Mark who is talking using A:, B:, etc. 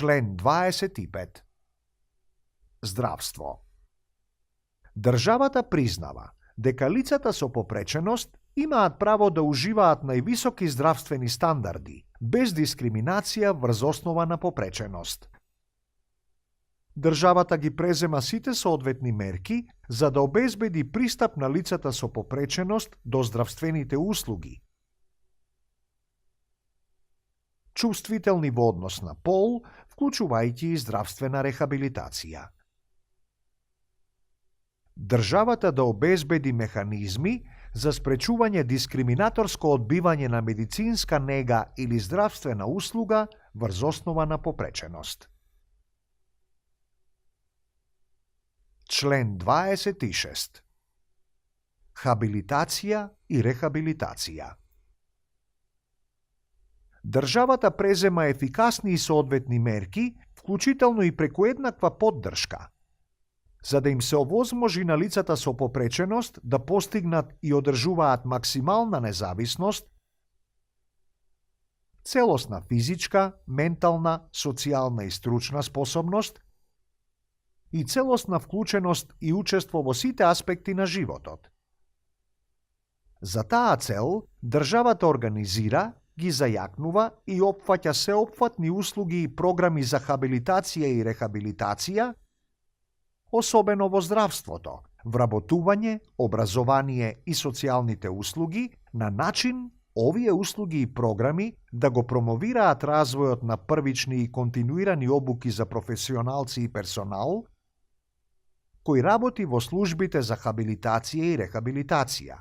A: Член 25. Здравство. Државата признава дека лицата со попреченост имаат право да уживаат највисоки здравствени стандарди, без дискриминација врз основа на попреченост. Државата ги презема сите соодветни мерки за да обезбеди пристап на лицата со попреченост до здравствените услуги, чувствителни во однос на пол, вклучувајќи и здравствена рехабилитација. Државата да обезбеди механизми за спречување дискриминаторско одбивање на медицинска нега или здравствена услуга врз основа на попреченост. Член 26. Хабилитација и рехабилитација. Државата презема ефикасни и соодветни мерки, вклучително и преку еднаква поддршка, за да им се овозможи на лицата со попреченост да постигнат и одржуваат максимална независност, целосна физичка, ментална, социјална и стручна способност и целосна вклученост и учество во сите аспекти на животот. За таа цел, државата организира, ги зајакнува и опфаќа сеопфатни услуги и програми за хабилитација и рехабилитација, особено во здравството, вработување, образование и социјалните услуги, на начин овие услуги и програми да го промовираат развојот на првични и континуирани обуки за професионалци и персонал, кој работи во службите за хабилитација и рехабилитација.